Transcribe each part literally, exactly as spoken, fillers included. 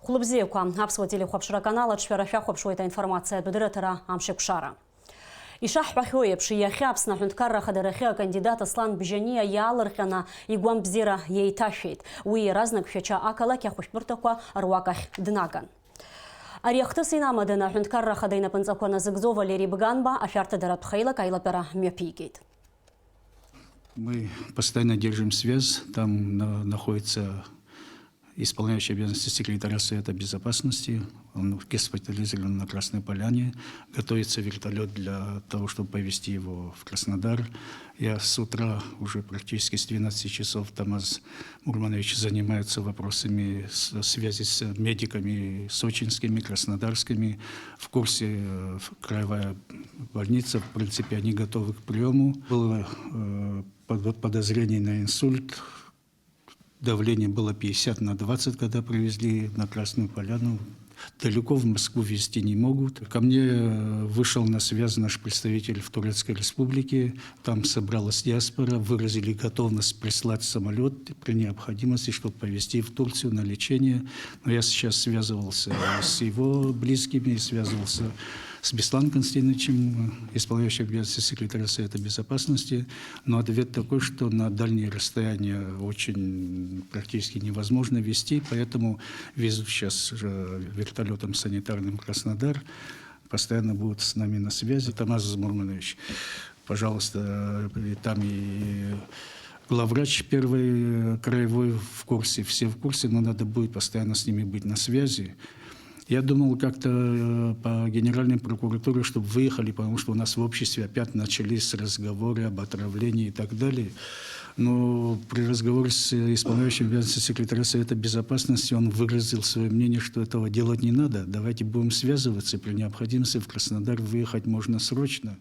Хәлыбзиақәа, аԥсуа телехәаԥшра аканал аҿы шәара шәахәаԥшуеит аинформациатә дырраҭара Амшеикәшара. Ишаҳҳәахьоу еиԥш, иахьа Аԥсны Аҳәынҭқарра Ахадарахьы акандидат Аслан Бжьаниа иаалырҟьаны игәамбзиара еиҭашәеит. Уи иаразнак Шәача ақалақь ахәышәтәырҭақәа руак ахь днаган. Ари ахҭыс инамаданы Аҳәынҭқарра Ахада инапынҵақәа назыгӡо Валери Бганба ашәарҭадаратә хеилак аилатәара мҩаԥигеит. Мы постоянно держим связь, там на-, находится исполняющий обязанности секретаря Совета Безопасности, он госпитализирован на Красной Поляне, готовится вертолет для того, чтобы повезти его в Краснодар. Я с утра уже практически с двенадцати часов, Тамаз Мурманович занимается вопросами с-, связи с медиками сочинскими, краснодарскими, в курсе, э, в-, краевая больница, в принципе, они готовы к приему. Было, э, под-, подозрение на инсульт, давление было пятьдесят на двадцать, когда привезли на Красную Поляну. Далеко в Москву везти не могут. Ко мне, э, вышел на связь наш представитель в Турецкой Республике. Там собралась диаспора, выразили готовность прислать самолёт при необходимости, чтобы повезти в Турцию на лечение. Но я сейчас связывался с его близкими, связывался с Бесланом Константиновичем, исполняющим обязанности секретаря Совета Безопасности. Но ответ такой, что на дальние расстояния очень практически невозможно везти, поэтому везут сейчас же вертолётом санитарным в Краснодар. Постоянно будут с нами на связи. Тамаз Мурманович, пожалуйста, и там и главврач первой, э, краевой в курсе, все в курсе, но надо будет постоянно с ними быть на связи. Я думал как-то, э, по Генеральной прокуратуре, чтобы выехали, потому что у нас в обществе опять начались разговоры об отравлении и так далее. Но при разговоре с исполняющим обязанности секретаря Совета Безопасности он выразил своё мнение, что этого делать не надо. Давайте будем связываться, при необходимости в Краснодар выехать можно срочно.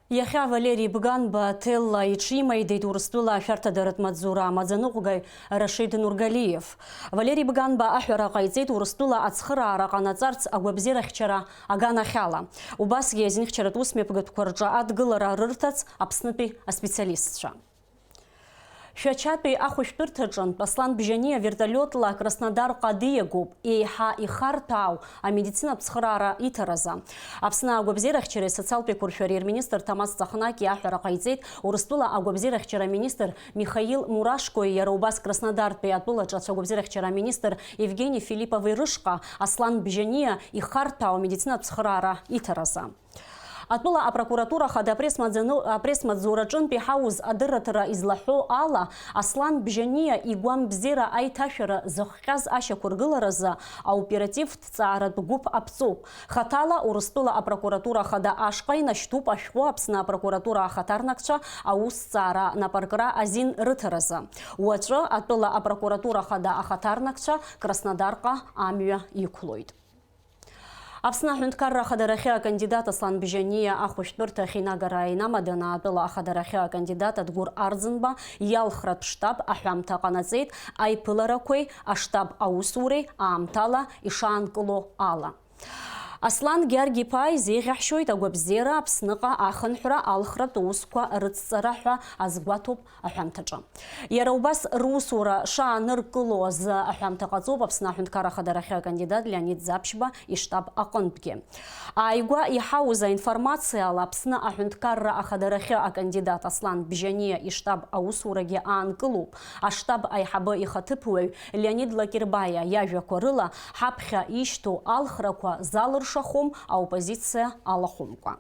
Иахьа Валери Бганба аҭелла иҽимаидеит Урыстәыла ашәарҭадаратә маҵзура амаӡаныҟәгаҩ Рашид Нургалиев. Валери Бганба аҳәара ҟаиҵеит Урыстәыла ацхыраара ҟанаҵарц агәабзиарахьчара аганахьала. Убасгьы азинхьчаратә усмҩаԥгатәқәа рҿы адгылара рырҭарц Аԥснытәи аспециалистцәа. Шәачатәи ахәышәтәырҭаҿынтә Аслан Бжьаниа вертолиотла Краснодар ҟадиагоуп, еиҳа ихарҭәаау амедицинатә цхыраара иҭаразы. Аԥсны агәабзиарахьчареи асоциалтә еиқәыршәареи рминистр Тамаз Ҵахнаки аҳәара ҟаиҵеит Урыстәыла агәабзиарахьчара аминистр Михаил Мурашкои, иара убас Краснодартәи атәылаҿы ацәа агәабзиарахьчара аминистр Евгени Филиппови рышҟа Аслан Бжьаниа ихарҭәаау амедицинатә цхыраара иҭаразы. Атәыла апрокуратура ахада апресс-маӡану-, апресс-маҵзураҿынтә иҳауз адырраҭара излаҳәо ала, Аслан Бжьаниа игәамбзиара аиҭашәара зыхҟьаз ашьақәыргыларазы аоперативтә ҭҵааратә гәыԥ аԥҵоуп. Хаҭала Урыстәыла апрокуратура ахада ашҟа инашьҭуп ашәҟәы Аԥсны апрокуратура ахаҭарнакцәа аусҭҵаара напаркра азин рыҭаразы. Уаҵәы атәыла апрокуратура ахада ахаҭарнакцәа Краснодарҟа амҩа иқәлоит. Аԥсны Аҳәынҭқарра Ахадарахьы акандидат Аслан Бжьаниа ахәышәтәырҭахь инагара инамаданы атәыла Ахадарахьы акандидат Адгәыр Арӡынба иалхратә штаб аҳәамҭа ҟанаҵеит аиԥыларақәеи аштаб аусуреи аамҭала ишаанкыло ала. Аслан Гьаргь-иԥа изеиӷьаҳшьоит агәабзиара Аԥсныҟа ахынҳәра алхратә усқәа рыцҵара ҳәа азгәаҭоуп аҳәамҭаҿы. Иара убас русура шааныркыло азы аҳәамҭа ҟаҵоуп Аԥсны Аҳәынҭқарра Ахадарахьы акандидат Леонид Ӡаԥшьба иштаб аҟынтәгьы. Ааигәа иҳауз аинформациала Аԥсны Аҳәынҭқарра Ахадарахьы акандидат Аслан Бжьаниа иштаб аусурагьы аанкылоуп. Аштаб аиҳабы ихаҭыԥуаҩ Леонид Лакербаиа иажәақәа рыла, ҳаԥхьа ишьҭоу алхрақәа залыршахом аоппозициа алахәымкәа.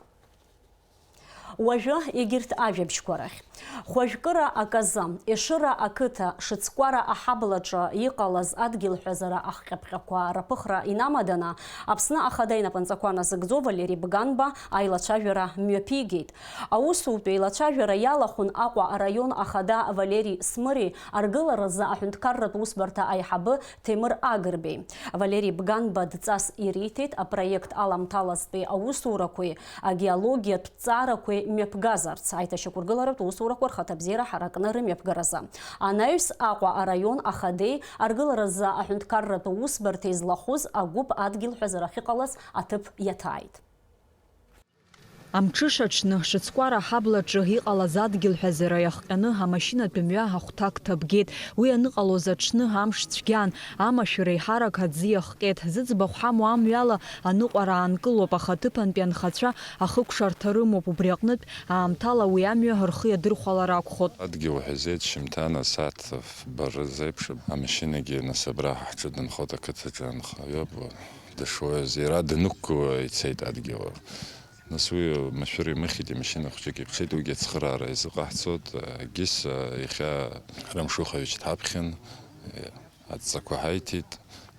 Уажәы егьырҭ ажәабжьқәа рахь. Хәажәкыра аказы, Ешыра ақыҭа, Шыцкәара аҳаблаҿы иҟалаз адгьылҳәазара ахҟьаԥҟьақәа раԥыхра инамаданы, Аԥсны Ахада инапынҵақәа назыгӡо Валери Бганба аилацәажәара мҩаԥигеит. Аусутә еилацәажәара иалахәын Аҟәа араион ахада Валери Смыри аргыларазы аҳәынҭқарратә усбарҭа аиҳабы Ҭемыр Агрбеи. Валери Бганба дҵас ириҭеит апроект аламҭалазтәи аусурақәеи агеологиатә ҭҵаарақәеи мҩаԥгазарц, аиҭашьақәыргыларатә усурақәа рхаҭабзиара ҳаракны рымҩаԥгаразы. Анаҩс Аҟәа араион ахадеи аргыларазы аҳәынҭқарратә усбарҭеи злахәыз агәыԥ адгьылҳәазара ахьыҟалаз аҭыԥ иаҭааит. Амҽыша аҽны, Шыцкәара аҳаблаҿы иҟалаз адгьылҳәазара иахҟьаны амашьынатә мҩа ахәҭак ҭабгеит. Уи аныҟалоз аҽны амш цәгьан, амашәыр еиҳарак аӡы иахҟьеит. Зыӡбахә ҳамоу амҩала аныҟәара аанкылоуп, аха аҭыԥантәи анхацәа ахыкәшарҭа рымоуп, убри аҟнытә аамҭала уи амҩа рхы иадырхәалар акәхоит. Адгьыл уҳәазеит, шьымҭан асааҭ фба рзеиԥш, амашьынагьы нас абра ҳаҽы дынхоит, ақыҭаҿы анхаҩы дышуаҩыз, иара данықәгыло ицеит адгьыл. Нас уи машәыр имыхьит, имашьына хәҷык иԥҽит, уигьы ацхыраара изыҟаҳҵоит. Гис иахьа Рамшухович дҳаԥхьан, адҵақәа ҳаиҭеит.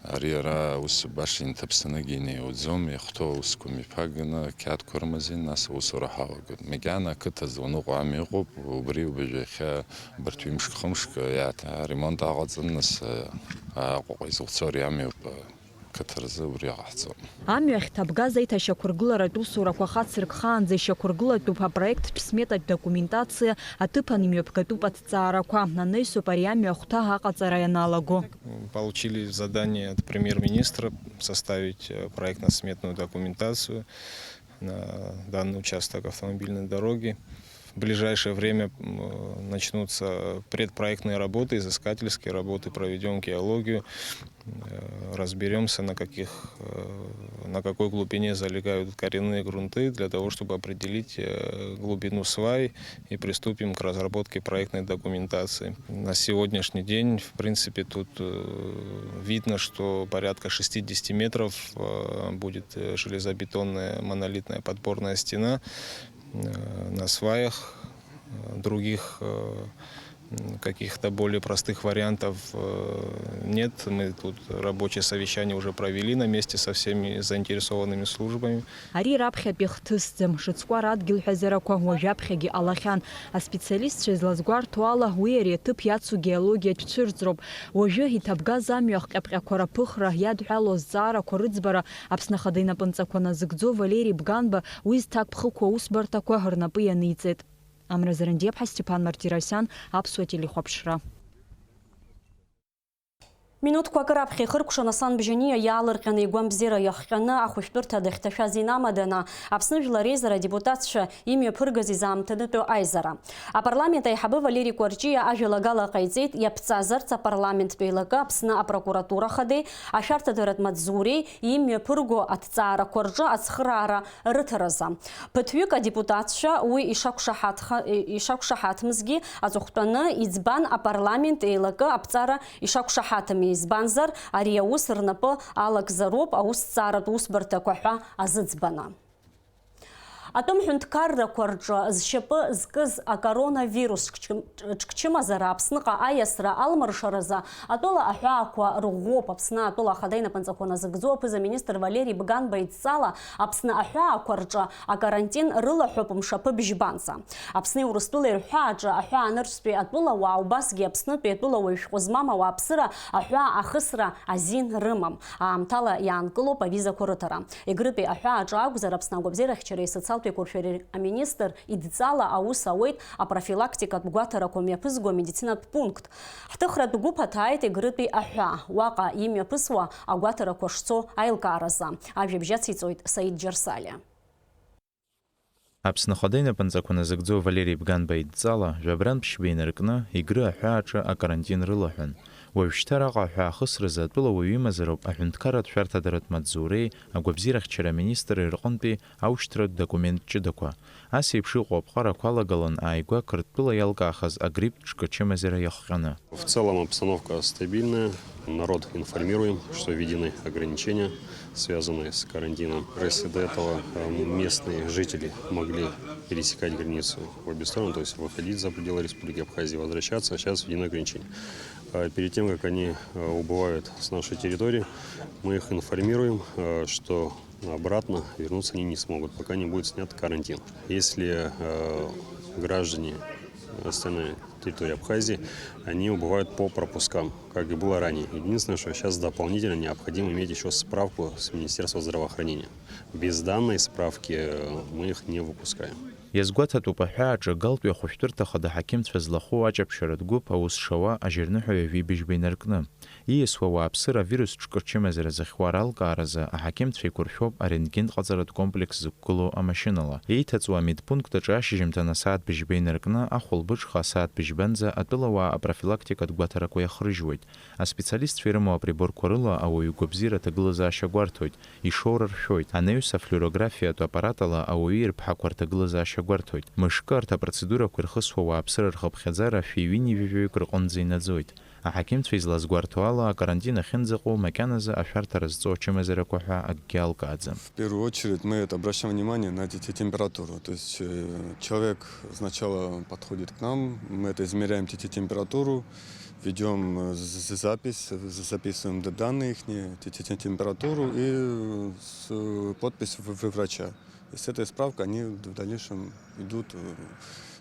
Ари ара аус баша инҭаԥсаныгьы инеиуаӡом, иахәҭоу аусқәа мҩаԥаганы ақьаадқәа рымазин, нас аусура ҳалагоит. Макьана ақыҭа Зеленыҟәа амҩа ыҟоуп, убри убажә иахьа абарҭ ҩымшк-хымшк иааҭ-, аремонт аҟаҵан, нас Аҟәаҟа изылцо ари амҩоуп. Қыҭа рзы убри иҟаҳҵо. Амҩахь ҭабгаз аиҭашьақәыргыларатә усурақәа хацыркхаанӡа ишьақәыргылатәуп апроекттә сметатә документациа, аҭыԥан имҩаԥгатәуп аҭҵаарақәа, анаҩсоуп ари амҩа ахәҭа аҟаҵара ианалаго. Получили задание от премьер-министра составить, э, проектно-сметную документацию на данный участок автомобильной дороги. В ближайшее время, м, начнутся предпроектные работы, изыскательские работы, проведём геологию, э, разберёмся, на каких, э, на какой глубине залегают коренные грунты, для того, чтобы определить, э, глубину свай, и приступим к разработке проектной документации. На сегодняшний день, в принципе, тут, э, видно, что порядка шестидесяти метров, э, будет, э, железобетонная монолитная подпорная стена. Э, на сваях, э, других, э, м, каких-то более простых вариантов, э, нет. Мы тут рабочее совещание уже провели на месте со всеми заинтересованными службами. Ари раԥхьатәи хҭысӡам, Шыцкәара адгьылҳәазарақәа уажәаԥхьагьы ҟалахьан. Аспециалистцәа излазгәарҭо ала, уи ари аҭыԥ иацу геологиатә цәырҵроуп. Уажәы иҭабгаз амҩа ахҟьаԥҟьақәа раԥыхра иадҳәалоу азҵаарақәа рыӡбара Аԥсны Ахада инапынҵақәа назыгӡо Валери Бганба уи зҭакԥхықәу аусбарҭақәа рнапы ианиҵеит. Амра Зарандиаԥҳа, Степан Мартиросиан, Аԥсуа телехәаԥшра. Минуҭқәак раԥхьа ихыркәшаны Сан Бжьаниа иаалырҟьаны игәамбзиара иахҟьаны ахәышәтәырҭа дахьҭашәаз инамаданы, Аԥсны Жәлар Реизара адепутатцәа имҩаԥыргаз изаамҭанытәу аизара. Апарламент аиҳабы Валери Кәарҷиа ажәалагала ҟаиҵеит, иаԥҵазарц апарламенттә еилакы Аԥсны апрокуратура хадеи ашәарҭадаратә маҵзуреи имҩаԥырго аҭҵаарақәа рҿы ацхыраара рыҭаразы. Ԥыҭҩык адепутатцәа уи ишақәшаҳаҭха-, ишақәшаҳаҭмызгьы аҵыхәтәаны иӡбан апарламент еилакы аԥҵара ишақәшаҳаҭым, избанзар, ари аус рнапы алакзароуп аусҭҵааратә усбарҭақәа ҳәа азыӡбаны. Атәым ҳәынҭқаррақәа рҿы зшьапы зкыз акоронавирус ҽкчым-, ҽкчымазара Аԥсныҟа аиасра алмыршаразы атәыла аҳәаақәа рыӷәӷәоуп. Аԥсны атәыла ахада инапынҵақәа назыгӡо аԥыза-министр Валери Бганба идҵала Аԥсны аҳәаақәа рҿы акарантин рылаҳәоуп мшаԥы бжьбанӡа. Аԥсни Урыстәылеи рҳәааҿы аҳәаанырцәтәи атәылауаа убасгьы Аԥснытәи атәылауаҩ шәҟәы змам ауааԥсыра аҳәаа ахысра азин рымам. Аамҭала иаанкылоуп авизақәа рыҭара. Егрытәи аҳәааҿы акәзар, Аԥсны агәабзиарахьчареи асоциалтә еиқәыршәареи аминистр идҵала аус ауеит апрофилактикатә гәаҭарақәа мҩаԥызго амедицинатә пункт. Ҳҭыхратә гәыԥ аҭааит Егрытәи аҳәаа. Уаҟа имҩаԥысуа агәаҭарақәа шцо аилкааразы. Ажәабжь ациҵоит Саид Џьарсалиа. Аԥсны Ахада инапынҵақәа назыгӡо Валери Бганба идҵала, жәабран ԥшьба инаркны, Егры аҳәааҿы акарантин рылаҳәан. Уажәшьҭа араҟа аҳәаахысразы атәылауаҩ имазароуп аҳәынҭқарратә шәарҭадаратә маҵзуреи агәабзиарахьчара аминистри рҟынтәи аушьҭратә документ ҷыдақәа. Ас еиԥш иҟоу аԥҟарақәа алагалан ааигәа Қырҭтәыла иалкаахаз агрипп ҽкачымазара иахҟьаны. В целом обстановка стабильная. Народ информируем, что введены ограничения, связанные с карантином. Если до этого, э, местные жители могли пересекать границу в обе стороны, то есть выходить за пределы Республики Абхазия, возвращаться, сейчас введены ограничения. Э, перед тем, как они, э, убывают с нашей территории, мы их информируем, э, что обратно вернуться они не смогут, пока не будет снят карантин. Если, э, граждане остальной территории Абхазии, они убывают по пропускам, как и было ранее. Единственное, что сейчас дополнительно необходимо иметь ещё справку с Министерства здравоохранения. Без данной справки, э, мы их не выпускаем. Иазгәаҭатәуп аҳәааҿы Галтәи ахәышәтәырҭа хада ҳақьымцәа злахәу аҷаԥшьаратә гәыԥ аус шауа ажьырныҳәаҩ жәибжьба инаркны. Ииасуа ауааԥсыра авирус ҿкы ачымазара зыхьуа ралкааразы аҳақьымцәа еиқәыршәоуп арентгентә ҟаҵаратә комплекс зықәгылоу амашьынала. Еиҭаҵуа амедпункт аҿы ашьыжьымҭан асааҭ быжьба инаркны ахәылбыҽха асааҭ быжьбанӡа атәылауаа апрофилактикатә гәаҭарақәа иахрыжьуеит. Аспециалистцәа ирымоу априборқәа рыла ауаҩы игәабзиара аҭагылазаашьа гәарҭоит, ишоура ршәоит, анаҩс афлюорографиатә аппарат ала ауаҩы ирԥҳақәа рҭагылазаашьа гәарҭоит. Мышкы арҭ апроцедурақәа ирхысуа ауааԥсыра рхыԥхьаӡара шәи ҩынҩажәаҩык рҟынӡа инаӡоит. Аҳақьымцәа излазгәарҭо ала, акарантин ахьынӡаҟоу макьаназы ашәарҭара зҵоу ачымазарақәа ҳәа акгьы алкааӡам. В первую очередь мы это обращаем внимание на те- те- температуру. То есть э, человек сначала подходит к нам, мы это измеряем те- те- температуру, ведем э, з- з- запись, з- записываем д- данные их, те- те- те- температуру и с- подпись в- в- врача. И с этой справкой они в дальнейшем идут э,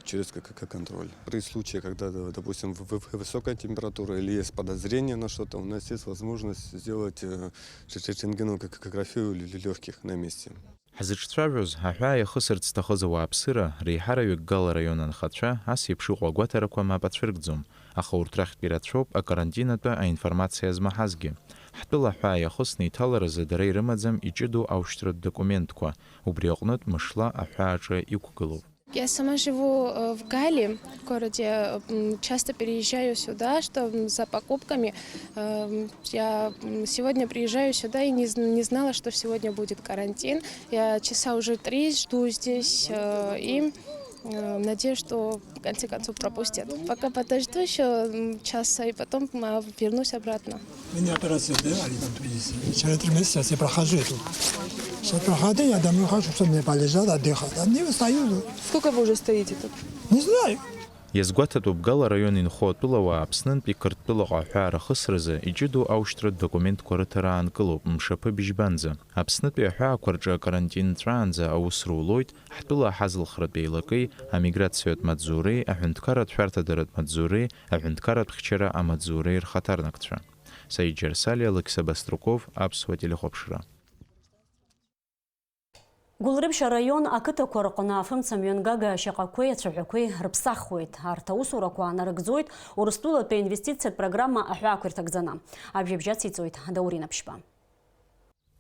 через к- к- контроль. При случае, когда, д- допустим, в- в- высокая температура или есть подозрение на что-то, у нас есть возможность сделать э, ре- ре- рентгенографию легких на месте. Ҳзыҿцәажәоз, аҳәаа иахысырц зҭахыз ауааԥсыра, реиҳараҩык Гала араион анхацәа, ас еиԥш иҟоу агәаҭарақәа мап ацәыркӡом, аха урҭ рахьтә ирацәоуп акарантин атәы аинформациа змаҳазгьы. Ҳтәыла аҳәаа иахысны иҭаларазы дара ирымаӡам иҷыдоу аушьҭратә документқәа, убри аҟнытә мышла аҳәааҿы иқәгылоуп. Я сама живу э, в Галле, в городе. М, Часто переезжаю сюда, что м, за покупками. Эм, Я м, сегодня приезжаю сюда и не, зн- не знала, что сегодня будет карантин. Я часа уже три жду здесь э, и э, надеюсь, что в конце концов пропустят. Пока подожду еще часа и потом м, а, вернусь обратно. Мне операцию сделали там в Тбилиси. Через три месяца я прохожу тут. Сейчас прохожу, я домой хожу, чтобы мне полежать, отдыхать. А не встаю. Сколько вы уже стоите тут? Не знаю. Иазгәаҭатәуп, Гала араион инхо атәылауаа Аԥснынтәи Қырҭтәылаҟа аҳәаа рахысразы иҷыдоу аушьҭратә документқәа рыҭара аанкылоуп мшаԥы быжьбанӡа. Аԥснытәи аҳәаақәа рҿы акарантин нҵәаанӡа аус рулоит ҳтәыла аҳазылхратә еилакеи, амиграциатә маҵзуреи, аҳәынҭқарратә шәарҭадаратә маҵзуреи, аҳәынҭқарратә хьчара амаҵзуреи рхаҭарнакцәа. Саид Џьарсалиа, Алықьса Баструков, Аԥсуа телехәаԥшра. Гәылрыԥшь араион ақыҭақәа рҟны афымца мҩангага ашьаҟақәеи ацәаҳәақәеи рыԥсахуеит. Арҭ аусурақәа нарыгӡоит Урыстәылатәи аинвестициатә программа аҳәаақәа ирҭагӡаны. Ажәабжь ациҵоит Даурен Аԥшьба.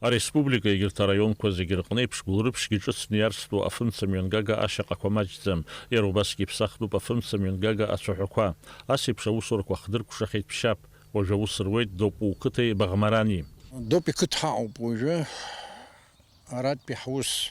Ареспублика егьырҭ араионқәа зегьы рҟны еиԥш Гәылрыԥшьгьы ҿыцны иарстәу афымца мҩангага ашьаҟақәа маҷӡам. Иара убасгьы иԥсахтәуп афымца мҩангага ацәаҳәақәа. Ас еиԥш аусурақәа хдыркәшахеит ԥшьаԥ. Уажә аус руеит Допу қыҭеи Баӷмарани. Допи қыҭа ҳаҟоуп уажәы. Арантәи ҳус,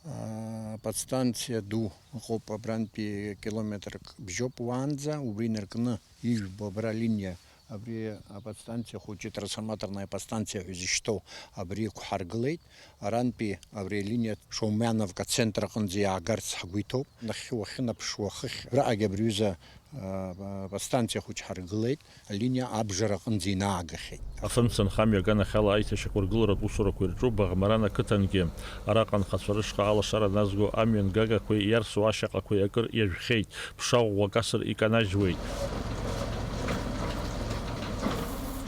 аа, аподстанциа ду ыҟоуп, абрантәи километрак бжьоуп уаанӡа, убри инаркны ижәбо абра алиниа, абри аподстанциа хәыҷы, трансформаторная подстанциа ҳәа изышьҭоу, абри ықәҳаргылеит. Арантәи абри алиниа Шаумиановка ацентр аҟынӡа иаагарц ҳгәы иҭоуп. Нахьхьи уахьынаԥшуа хыхь, араҟагьы абри аҩыза, аа, аподстанциа хәыҷ ҳаргылеит. Алиниа абжара аҟынӡа инаагахьеит. Афымца нхамҩа аганахьала аиҭашьақәыргыларатә усурақәа ирҿуп Баӷмаран ақыҭангьы. Араҟа анхацәа рышҟа алашара назго амҩангагақәеи иарсу ашьаҟақәеи акыр иажәхьеит, ԥша ӷәӷәак асыр иканажьуеит.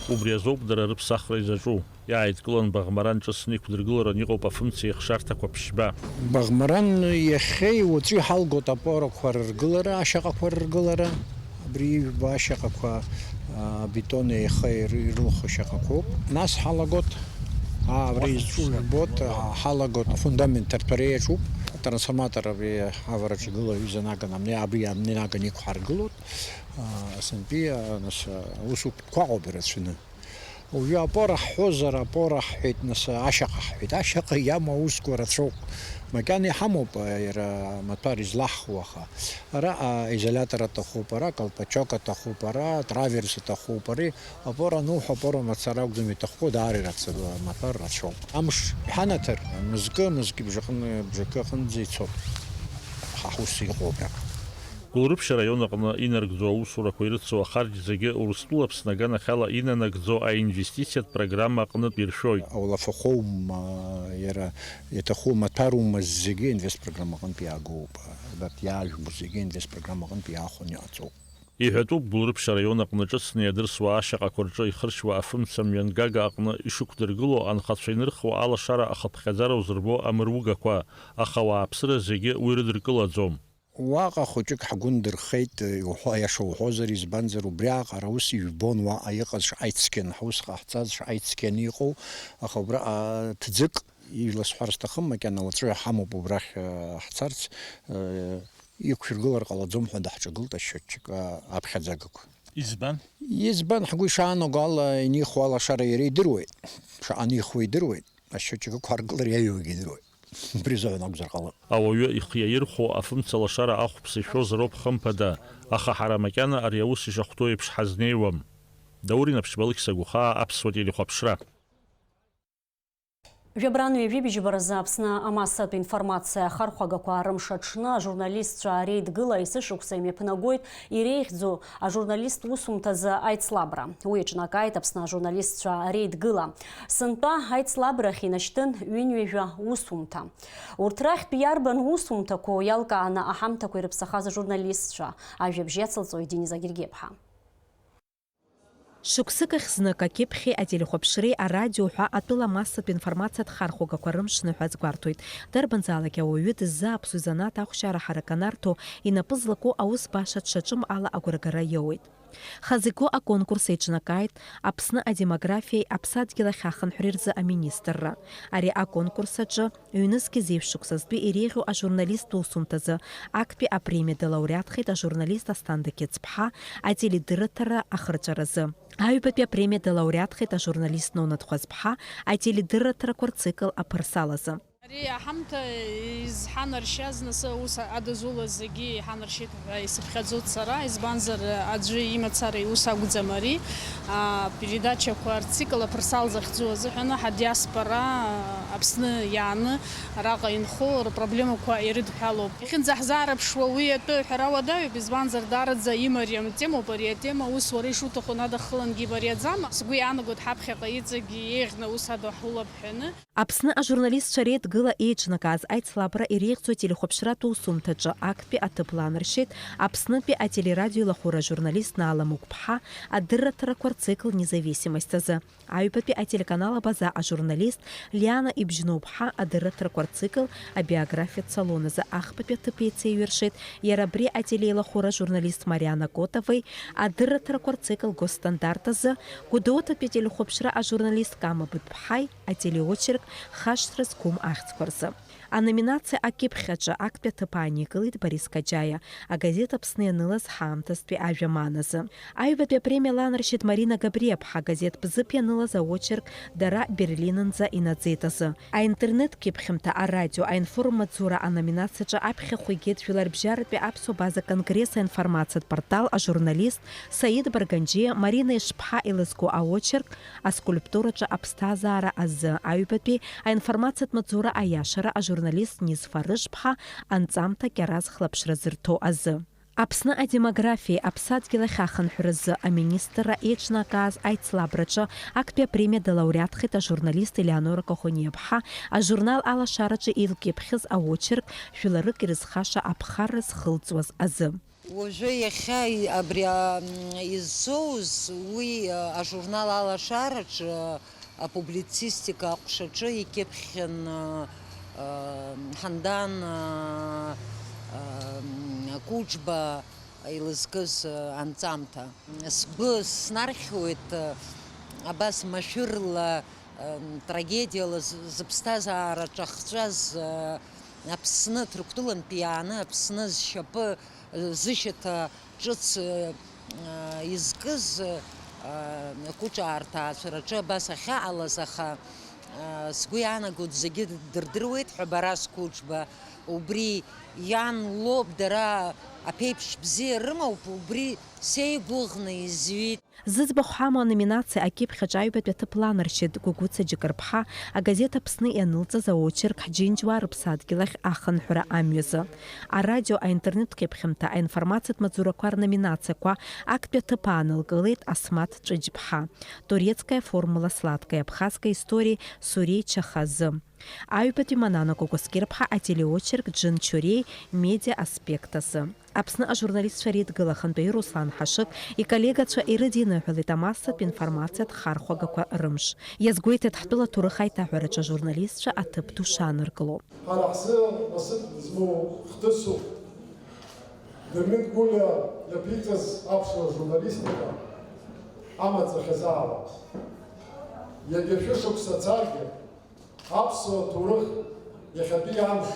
Убри азоуп дара рыԥсахра изаҿу. Иааидкылан Баӷмаран ҿыцны иқәдыргыларан иҟоуп афымцеи ахшарҭақәа ԥшьба. Баӷмаран иахьеи уаҵәи ҳалгоит апорақәа рыргылара, ашьаҟақәа рыргылара. Абри ижәбо ашьаҟақәа, а, абетон еиха ир-, ирылху ашьаҟақәоуп. Нас ҳалагоит, а, абри изҿу жәбоит, а, ҳалагоит, афундамент ҭарҭәара иаҿуп. Атрансформатор абри авараҿы игылоу аҩыза наган, амни, абри амни наган иқәҳаргылоит. А, сынтәи, а, нас, а, аусутәқәа ыҟоуп ирацәаны. Уажәы апора ҳҳәозар, апора ҳҳәеит, нас, ашьаҟа ҳҳәеит. Ашьаҟа иамоу аусқәа рацәоуп. Макьана иҳамоуп, а, иара амаҭәар излаҳхуа, аха. Араҟа изолиатор аҭахуп, ара колпачок аҭахуп, ара траверс аҭахуп, ари апора ануҳәо, апора мацара акәӡам иҭахқәоу, даара ирацәа-, амаҭәар рацәоуп. Амш иҳанаҭар, мызкы, мызкы бжаҟны, бжакы аҟынӡа ицоит. Ҳа ҳус иҟоуп абраҟа. Гәылрыԥшь араион аҟны инаргӡо аусурақәа ирыцу ахарџь зегьы Урыстәыла Аԥсны аганахьала инанагӡо аинвестициатә программа аҟнытә иршәоит. Аулафахәоума, иара иаҭаху амаҭәарума, зегьы инвестпрограмма аҟынтә иаагоуп. Абарҭ иаажәго зегьы инвестпрограмма аҟынтә иаахәаны иҟаҵоуп. Иҳәатәуп Гәылрыԥшь араион аҟны ҿыцны иадырсуа ашьаҟақәа рҿы ихырчуа афымца мҩангага аҟны ишықәдыргыло анхацәа инырхуа алашара ахыԥхьаӡара узырбо амыругақәа, аха ауааԥсыра зегьы уи рыдыркылаӡом. Уаҟа хәыҷык ҳгәы ндырхеит, иуҳәо, аиаша уҳәозар, избанзар, убриаҟара ус ижәбон уаҟа иҟаз шаҟа ицқьан, ҳусҟа ҳцаз шаҟа ицқьан иҟоу, аха убраҟа ҭӡык, ижәла сҳәар сҭахым, макьана уаҵәы иҳамоуп убрахь, э, ҳцарц, э, иқәшәыргылар ҟалаӡом ҳәа даҳҿагылт ашьотчик, э, аԥхьаӡагақәа. Избан? Избан, ҳгәы ишаанаго ала, инихуа алашара иара идыруеит. Шаҟа анихуа идыруеит, ашьотчик ықәҳаргылар иаҩуагьы идыруеит. Убри азыҳәан акәзар ҟалап. Ауаҩы ихы иаирхәо афымца лашара ахәԥса ишәозароуп, хымԥада, аха ҳара макьана ари аус ишахәҭоу еиԥш ҳазнеиуам. Даур Инаԥшьба, Алықьса Гәхаа, Аԥсуа телехәаԥшра. Жәабран ҩажәи быжьба рзы Аԥсны амассатә информациа ахархәагақәа рымш аҽны ажурналистцәа ареидгыла есышықәса имҩаԥнагоит иреиӷьӡоу ажурналист усумҭазы аицлабра. Уи аҿнакааит Аԥсны ажурналистцәа реидгыла. Сынтәа аицлабрахь инашьҭын ҩынҩажәа усумҭа. Урҭ рахьтә иарбан усумҭақәоу иалкааны аҳамҭақәа ирыԥсахаз ажурналистцәа? Ажәабжь иацылҵоит Дениза Гергиаԥҳа. Шықәсык ахь знык акьыԥхьи ателехәаԥшреи арадио ҳәа атәыла амассатә информациатә хархәагақәа рымшныҳәа азгәарҭоит. Дарбанзаалак ауаҩы дыззааԥсо изанааҭ ахәшьара ҳарак анарҭо, инапы злаку аус баша дшаҿым ала агәрагара иоуеит. Хазы игоу аконкурс еиҿнакааит Аԥсны адемографиеи аԥсадгьыл ахь ахынҳәреи рзы аминистрра. Ари аконкурс аҿы ҩнызқьи зеижә шықәсазтәи иреиӷьу ажурналисттә усумҭазы актәи апремиа далауреатхеит ажурналист Асҭанда Қьыцԥҳа ателедырраҭара ахырҵәаразы. Аҩбатәи апремиа далауреатхеит ажурналист Нона Ҭхәазԥҳа ателедырраҭарақәа рцикл аԥырсалазы. Ари аҳамҭа изҳанаршьаз, нас аус адызулаз зегьы иҳанаршьеит ҳәа исыԥхьаӡоит сара, избанзар, аӡәы имацара иус акәӡам ари. Апередачақәа рцикл аԥырсал захьӡу азыҳәан адиаспора Аԥсны иааны араҟа инхо рпроблемақәа ирыдҳәалоуп. Иахьынӡаҳзаарыԥшуа уи атәы ҳәара уадаҩуп, избанзар, даараӡа имариам темоуп ари атема, ус уара ишуҭаху надаххылангьы имариаӡам. Сгәы иаанагоит ҳаԥхьаҟа иҵегь еиӷьны аус аду ҳулап ҳәаны. Аԥсны ажурналистцәа реидгыла еиҿнакааз аицлабра иреиӷьӡоу ателехәаԥшратә усумҭаҿы актәи аҭыԥ ланаршьеит Аԥснытәи ателерадио еилахәыра ажурналист Наала Мықәԥҳа адырраҭарақәа рцикл Независимость азы, аҩбатәи ателеканал Абаза ажурналист Лиана Ибжьноуԥҳа адырраҭарақәа рцикл Абиографиатә салон азы, ахԥатәи аҭыԥ еицеиҩыршеит иара абри ателеилахәыра ажурналист Мариана Котовеи адырраҭарақәа рцикл Госстандарт азы, Гәдоуҭатәи ателехәаԥшра ажурналист Кама Быҭәԥҳаи ателеочерк Хашҭра зқәым ахьӡқәа рзы. Аноминациа акьыԥхь аҿы актәи аҭыԥ ааникылеит Борис Каҷаиа, агазеҭ Аԥсны ианылаз ҳаамҭазтәи ажәа маназы. Аҩбатәи апремиа ланаршьеит Марина Габриаԥҳа, агазеҭ Бзыԥ ианылаз аочерк Дара Берлинынӡа инаӡеит азы. Аинтернет кьыԥхьымҭа, арадио, аинформмаҵзура аноминациаҿы аԥхьахә игеит Жәларбжьаратәи аԥсуа база конгресс аинформациатә портал ажурналист Саид Барганџьиа Марина Ешԥҳа илызку аочерк Аскульптураҿы аԥсҭазаара азы, аҩбатәи аинформациатә маҵзура аиашара ажурналист Низ Фарышԥҳа анҵамҭа Кьараз хлаԥшра зырҭо азы. Аԥсны адемографиеи аԥсадгьыл ахь ахынҳәразы аминистрра еиҿнакааз аицлабраҿы актәи апремиа далауреатхеит ажурналист Елеонора Коӷониаԥҳа ажурнал Алашараҿы илкьыԥхьыз аочерк Жәларык ирызхаша аԥхарра зхылҵуаз азы. Уажәы иахьа и-, абри, а, м, иззоуз уи, а, ажурнал Алашараҿы, а, апублицистика аҟәшаҿы икьыԥхьын, а, а, Ҳандан, а, а, м, Кәыџьба илызкыз, а, анҵамҭа. Сгәы снархьуеит, а, абас машәырла, а, трагедиала з-, зыԥсҭазаара ҿахҵәаз, а, Аԥсны Ҭырқәтәылантәи иааны Аԥсны зшьапы зышьаҭа ҿыц, э, изкыз, э, Кәыҿаа рҭаацәараҿы абас ахьаҟалаз, аха, э, сгәы иаанагоит, зегьы дырдыруеит ҳәа Барас Кәыџба. Убри иан лоуп, дара аԥеиԥш бзиа рымоуп, убри сеигәыӷны изҩит. Зыӡбахә ҳамоу аноминациа акьыԥхь аҿы аҩбатәи аҭыԥ ланаршьеит Гәыгәыца Џьыкырԥҳа, агазеҭ Аԥсны ианылҵаз аочерк Ҳџьынџьуаа рыԥсадгьыл ахь ахынҳәра амҩазы. Арадио, аинтернет кьыԥхьымҭа, аинформациатә маҵзурақәа рноминациақәа актәи аҭыԥ аанылкылеит Асмаҭ Ҵәыџьԥҳа, Турецкая формула, сладкая абхазская история Суреи Чахазы. Аҩбатәи Манана Кәакәасқьырԥҳа ателеочерк Џьынџьуриеи медиа аспект азы. Аԥсны ажурналистцәа реидгыла ахантәаҩы Руслан Ҳашыг иколлегацәа ирыдиныҳәалеит амассатә информациатә хархәагақәа рымш. Иазгәеиҭеит ҳтәыла аҭоурых аиҭаҳәараҿы ажурналистцәа аҭыԥ ду шааныркыло. Ҳара ҳзы насыԥ змоу хҭысуп. Дырмит Гәлиа иаԥиҵаз аԥсуа журналистика амаҵ ахьазаауаз. Иагьа шәышықәса царгьы, аԥсуа ҭоурых иахьатәи амш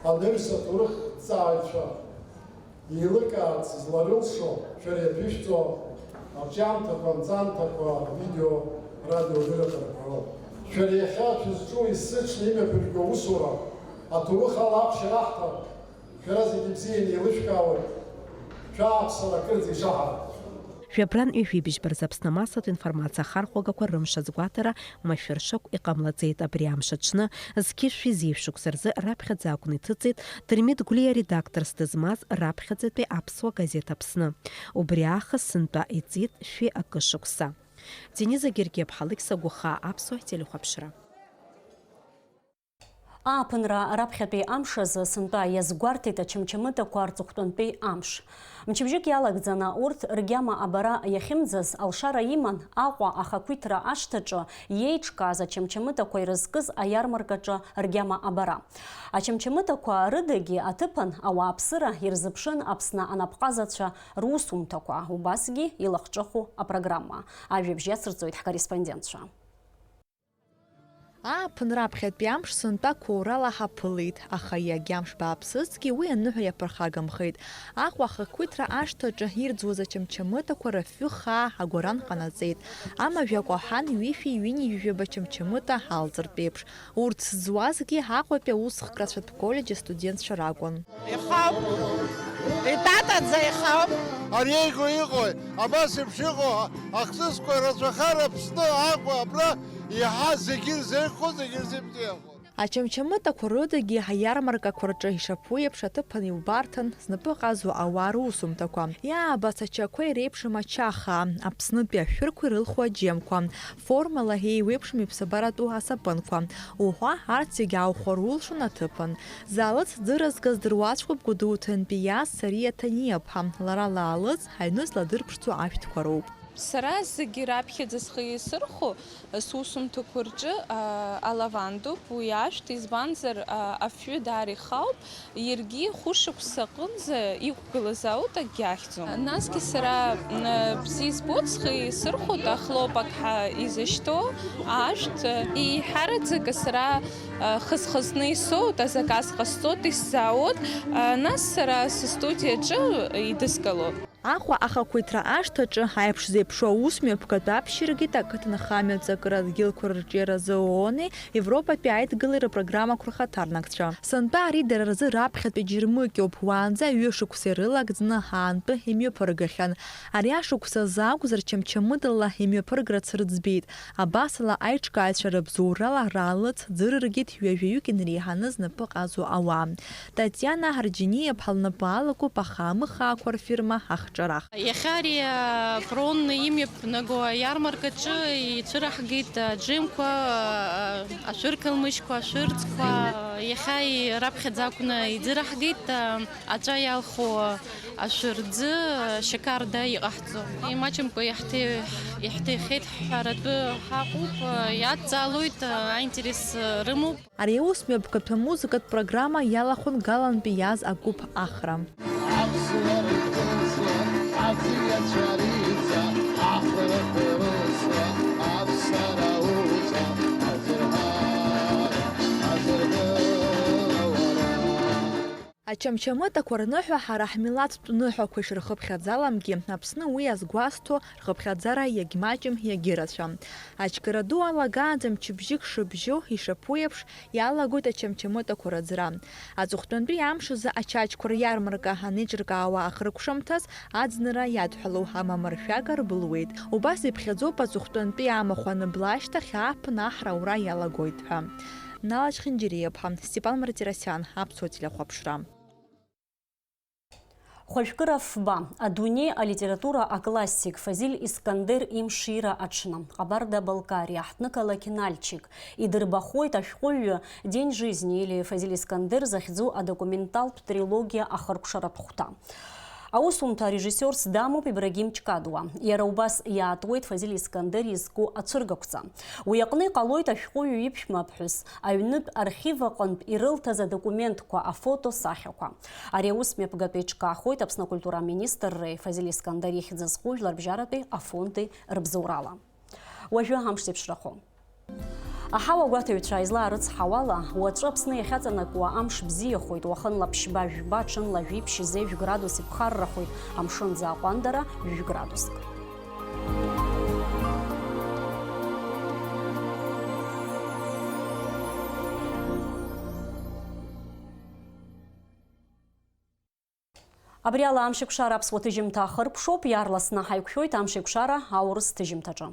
анаҩс аҭоурыхҭҵааҩцәа еилыркаарц зларылшо шәара иаԥышәҵо арҿиамҭақәа, анҵамҭақәа, авидео, радио дырраҭарақәа роуп. Шәара иахьа шәызҿу есыҽны имҩаԥырго аусура аҭоурых ала ахәшьара аҳҭап. Шәара зегьы бзианы еилышәкаауеит, шәааԥсара акырӡа ишаҳаҭ. Жәабран ҩажәи быжьба рзы Аԥсны амассатә информациа ахархәагақәа рымш азгәаҭара машәыршақә иҟамлаӡеит. Абри амш аҽны, зқьи жәшәи зеижә шықәса рзы раԥхьаӡа акәны иҭыҵит Дырмит Гәлиа редакторс дызмаз раԥхьаӡатәи аԥсуа газеҭ Аԥсны. Убри аахыс сынтәа иҵит шәи акы шықәса. Дениза Гергиаԥҳа, Алықьса Гәахаа, Аԥсуа телехәаԥшра. Ааԥынра раԥхьатәи амш азы сынтәа иазгәарҭеит ачымчымыдақәа рҵыхәтәантәи амш. Мчыбжьык иалагӡаны урҭ ргьама абара иахьымӡаз алшара иман Аҟәа ахақәиҭра ашҭаҿы иеиҿкааз ачымчымыдақәа ирызкыз аиармаркаҿы ргьама абара. Ачымчымыдақәа рыдагьы аҭыԥан ауааԥсыра ирзыԥшын Аԥсны анапҟазацәа русумҭақәа, убасгьы илахҿыху апрограмма. Ажәабжь иацырҵоит ҳкорреспондентцәа. Ааԥын раԥхьатәи амш сынтәа қәоурала ҳаԥылеит, аха иагьа амш бааԥсызҭгьы уи аныҳәа иаԥырхагамхеит. Аҟәа ахақәиҭра ашҭаҿы ирӡуаз ачымчымытақәа рыфҩы хаа агәаран ҟанаҵеит. Амажә акәаҳан ҩышәи ҩынҩажәи жәаба чымчымыта алҵыртә еиԥш. Урҭ зуазгьы Аҟәатәи аусхк рацәатә коллеџь астудентцәа ракәын. Ихауп, итатаӡа ихауп. Ари еиго иҟои? Абас еиԥш иҟоу ахҭысқәа рацәахар Аԥсны, Аҟәа, абра иаҳа зегьы ирзеиӷьхо, зегьы ирзеибзиахо. Ачамчамытақәа рыдагьы аиармаркақәа рҿы ишаԥу еиԥш аҭыԥан иубарҭан, знапы ҟазо ауаа русумҭақәа. Иаабац ачақәеи реиԥшым ача хаа, Аԥснытәи ашәырқәа ирылху аџьемқәа, формала еиуеиԥшым иԥсабаратәу асапынқәа уҳәа, арҭ зегьы аухәар улшон аҭыԥан. Залыц ӡыразгаз дыруаӡәкуп Гәдоуҭантәи иааз Сариа Ҭаниаԥҳа, лара лаалыҵ аҩны зладырԥшӡо ашәҭқәа роуп. Сара зегьы раԥхьаӡа схы иасырхәо сусумҭақәа рҿы, а, алавандоуп, уи ашәҭ, избанзар, а, афҩы даара ихауп, иаргьы хәышықәса аҟынӡа иқәгылаз аут, акгьы ахьӡом. Насгьы сара, м, бзиа избоит, схы иасырхәоит ахлопок ҳәа изышьҭоу ашәҭ, еиҳараӡак сара, а, хысхысны исоут, азаказ ҟасҵоит, исзаауеит, а, нас сара сыстудиаҿы идыскылоит. Аҟәа ахақәиҭра ашҭаҿы аиԥш зеиԥшу аусмҩаԥгатә аԥшьарагеит ақыҭанхамҩа аҵакыра адгьылқәа рырҿиаразы ООН-и Европатәи аидгылеи рпрограммақәа рхаҭарнакцәа. Сынтәа ари дара рзы раԥхьатәи џьармыкьоуп, уаанӡа ҩышықәса ирылагӡаны аантәы имҩаԥыргахьан. Ари ашықәс азы акәзар, чамчамыдала имҩаԥыргарц рыӡбеит. Абасала аиҿкааҩцәа рыбзоурала раалыҵ ӡырыргеит ҩажәаҩык инареиҳаны знапы ҟазо ауаа. Татиана Ҳарџьиниаԥҳа лнапы алакуп ахаамыхаақәа рфирма ахҿарах. Иахьа ари, а, Прон имҩаԥнаго аиармаркаҿы ицәыраҳгеит аџьемқәа, а, ашәырқалмыжьқәа, ашәырӡқәа. Иахьа и-, раԥхьаӡа акәны иӡыраҳгеит, а, аҵәа иалху ашәырӡы, а, шьақарда иҟаҳҵо. Имаҷымкәа иаҳҭи-, иаҳҭихьеит ҳҳәаратәы ҳаҟоуп, а, иадҵаалоит, а, аинтерес, а, рымоуп. Ари аус мҩаԥгатәы амузыкатә программа иалахәын Галантәи иааз агәыԥ Ахра. Аԥсуара иҭыҵуа аӡиацәа риҵа, ахәрақәа ирылсуа, аԥсара уҵа, аӡырҳара, аӡыргыла уара. Ачамчамытақәа рныҳәа ҳара ҳмилаҭтә ныҳәақәа ишырхыԥхьаӡаламгьы, Аԥсны уи азгәасҭо рхыԥхьаӡара иагьмаҷым, иагьырацәам. Ачгара ду алагаанӡа мчыбжьык шыбжьоу, ишаԥу еиԥш, иалагоит ачамчамытақәа рыӡра. Аҵыхәтәантәи амш азы ачаҷқәа риармарка анеиҿыркаауа ахыркәшамҭаз аӡынра иадҳәалоу амамыршәага рбылуеит. Убас иԥхьаӡоуп аҵыхәтәантәи амахә аныбла ашьҭахь ааԥын аҳра аура иалагоит ҳәа. Нала Чхинџьириаԥҳа, Степан Мартиросиан, Аԥсуа телехәаԥшра. Хәажәкыра фба, адунеи алитература аклассик Фазиль Искандер имшира аҽны, Ҟабарда-Балкариа, ҳҭнықалақь Нальчик, идырбахоит ашәҟәыҩҩы День жизни или Фазиль Искандер захьӡу адокументалтә трилогиа ахыркәшаратә хәҭа. Аусумҭа арежиссиорс дамоуп Ибрагим Чкадуа. Иара убас иаатуеит Фазиль Искандер изку ацәыргақәҵа. Уи аҟны иҟалоит ашәҟәыҩҩы иԥшәма аԥҳәыс, аҩнытә архив аҟынтә ирылҭаз адокументқәа, афото, сахьақәа. Ари аус мҩаԥгатәы еиҿкаахоит Аԥсны акультура аминистрреи Фазиль Искандер ихьӡ зху жәларбжьаратәи афонди рыбзоурала. Уажәы амш зеиԥшрахо. Аҳауа агәаҭаҩцәа излаарыцҳауала, уаҵәы Аԥсны иахьаҵанакуа амш бзиахоит, уахынла ԥшьба жәба, ҽынла жәиԥшь зежә градус иԥхаррахоит, амшынӡы аҟәандара жәградуск. Абри ала Амшеикәшара аԥсуа ҭыжьымҭа ахыркәшоуп, иаарласны ҳаиқәшәоит Амшеикәшара аурыс ҭыжьымҭаҿы.